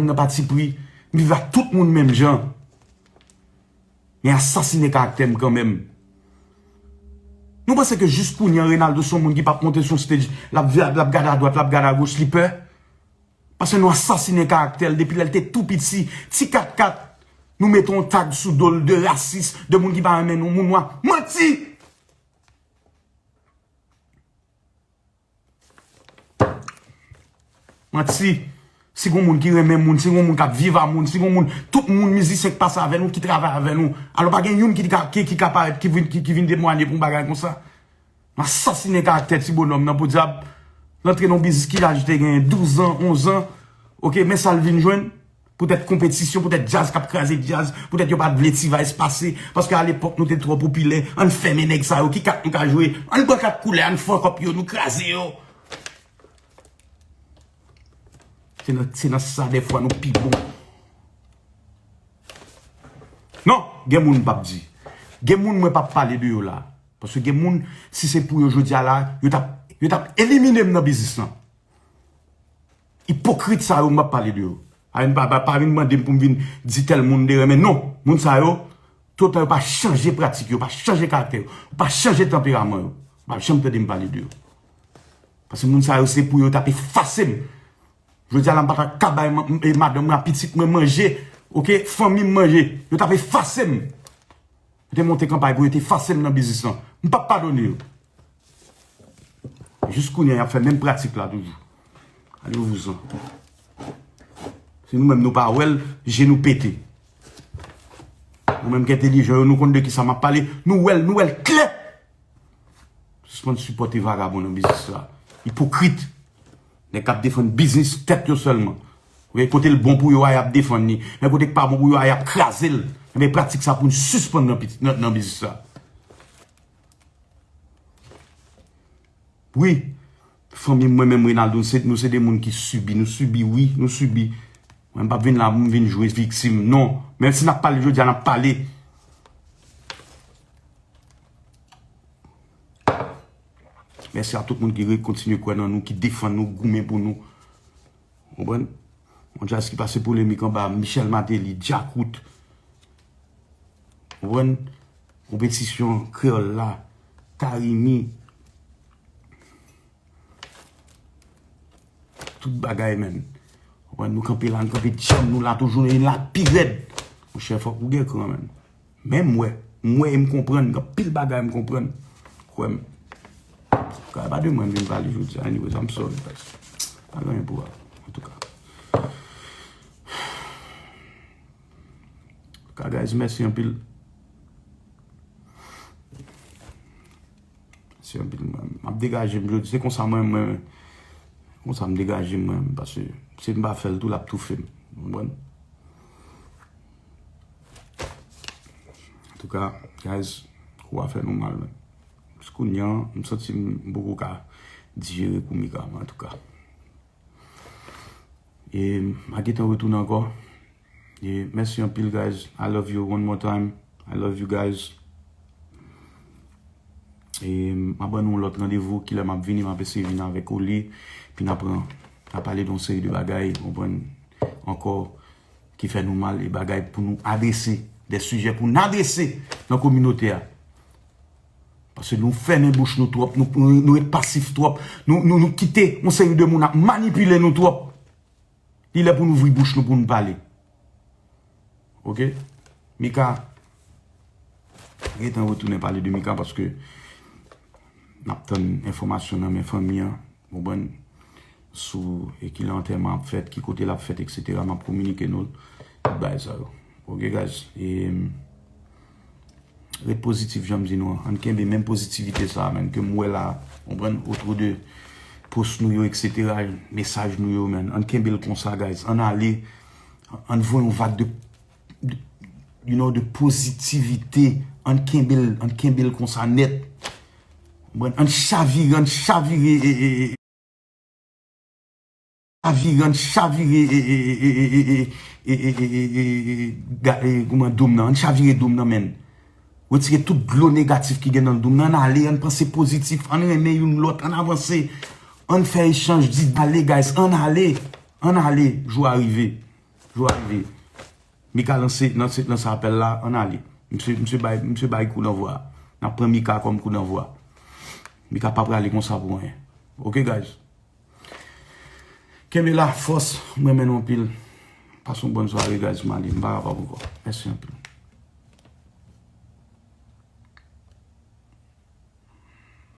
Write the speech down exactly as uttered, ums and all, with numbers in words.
nan patipri, m viv ak tout moun menm jan. Men asasinen karaktè m kanmenm. Nou panse ke jis kounye a Renaldo se yon moun ki p ap monte sou yon stage, l ap, l ap gade adwat, l ap gade agoch, li pè? Paske nou asasinen karaktè l depi lè l te tou piti, ti kat kat, nou mete yon tag sou do l de rasis, de moun ki pa renmen nou, moun nwa. Manti! Manti! Si gon moun ki renmen moun, si gon moun k ap viv a moun, si gon moun, tout moun mizisyen k pase avè nou, ki travay avè nou, alò pa gen youn ki ka, ki, ki ka parèt, ki vin, ki, ki vin temwanye pou yon bagay konsa. Nou asasinen karaktè ti bonòm nan podyab. L antre nan yon biznis ki laj li te genyen, douz an, onz an. Oke, men sa l vin jwenn. Poutèt konpetisyon, poutèt djaz k ap kraze djaz, poutèt yo pa t vle T-Vice pase, paske alepòk nou te twò popilè, ann fèmen nèg sa yo, ki kat nou ka jwe, ann pran kat koulè, ann fuck up yo, nou kraze yo. Se nan, se nan sa dèfwa nou pi bon. Non, gen moun m p ap di. Gen moun mwen p ap pale de yo la. Paske gen moun, si se pou yo jodi a la, yo t ap, yo t ap elimine m nan biznis lan. Ipokrit sa yo, m p ap pale de yo. Pa vin, pa, pa, pa vin mande m pou m vin di tèl moun de renmen. Non, moun sa yo, tout tan yo pa chanje pratik yo, pa chanje karaktè yo, pa chanje tanperaman yo. Ou p ap janm tande m pale de yo. Paske moun sa yo, se pou yo t ap efase m. Jodi a la, m pa ta ka bay man-, e madanm mwen ak pitit mwen manje, oke, fanmi m manje. Yo t ap efase m. Yo te monte kanpay pou yo te efase m nan biznis lan. M p ap padone yo. Jis kounye a, y ap fè menm pratik la toujou. Allez-vous-en. Si nou menm nou pa wè l, je nou pete. Nou menm ki entèlijan yo, nou konn de kisa m ap pale. Nou wè l, nou wè l klè. Sispann sipòte vagabon nan biznis la. Ipokrit. Nèg k ap defann biznis tèt yo sèlman. Oke, kote l bon pou yo a, y ap defann li. Men kote k pa bon pou yo a, y ap kraze l. Enben, pratik sa pou n sispann nan, nan, nan biznis la. Wi, fanmi m, mwen menm, Renaldo, nou se, nou se de moun ki sibi. Nou sibi, wi, nou sibi. Mwen, m p ap vin la pou m vin jwe viktim, non. Menm si n ap pale jodi a, n ap pale. Mèsi a tout moun ki re-, kontinye kwè nan nou, ki defann nou, goumen pou nou. Konprann? Yon djaz ki pase polemik anba Michel Martelly, Djakout. Konprann? Konpetisyon kreyòl la, Carimi. Tout bagay, menn. Konprann? Nou kanpe la, nou kanpe djanm, nou la toujou, nou la pi rèd. Monchè, fòk ou gen kran, menn. Men m wè, m wè e m konprann, gen anpil bagay m konprann. Kwè m. Kay pa de mwen m vin pale jodi a, anyways, I'm sorry, guys. Pa gen anyen pou a, antouka. Antouka, guys, mèsi anpil. Mèsi anpil, mwen. M ap degaje m jodi, se konsa mwen, mwen, konsa m degaje m, mwen, paske si m pa fè l tou, l ap toufe m. Ou konprann? Antouka, guys, kou a fè nou mal, men. Jis kounye a, m santi m poko ka dijere kou Mika, men antouka. E m a gentan retounen ankò. E mèsi anpil, guys. I love you one more time. I love you, guys. E m a ban nou yon lòt randevou, kilè m ap vini, m ap eseye vin avèk Oli, pi n a pran, n a pale de yon seri de bagay, ou konprann, ankò, ki fè nou mal, e bagay pou nou adrese, de sijè pou n adrese nan kominote a. Paske nou fèmen bouch nou twòp, nou, nou, nou ret pasif twòp, nou, nou, nou kite yon seri de moun ap manipile nou twòp. Li lè pou n ouvri bouch nou pou n pale. Oke? Mika, gentan retounen pale de Mika paske n ap tann enfòmasyon nan men fanmi an, konprann, sou e kilè antèman ap fèt, ki kote l ap fèt, etsetera. M ap kominike nou tout bagay sa yo. Oke, guys? E, Ret pozitif, jan m di nou an. Ann kenbe menm pozitivite sa a, menn, ke m wè la, konprann, otou de post nou yo, etsetera, mesaj nou yo, menn. Ann kenbe l konsa, guys. Ann ale, ann voye yon vag de, de, you know, de pozitivite. Ann kenbe l, ann kenbe l konsa nèt. Konprann? Ann chavire, ann chavire, e, e, e, chavire, ann chavire, e, e, e, kòman, dòm nan, ann chavire dòm nan, menn. Retire tout dlo negatif ki gen nan dòm nan, ann ale, ann panse pozitif, ann renmen youn lòt, ann avanse, ann fè echanj, di, ale, guys, ann ale, ann ale, jou a rive. Jou a rive. Mika lanse, lanse, lanse apèl la, ann ale. Misye, misye bay, misye bay kou nan vwa. N ap pran Mika kòm kou nan vwa. Mika pa prale konsa pou anyen. Ok, guys? Kenbe la, fòs, mwen renmen nou anpil. Pase yon bòn sware, guys, m ale. M pa kapab ankò. Mèsi anpil.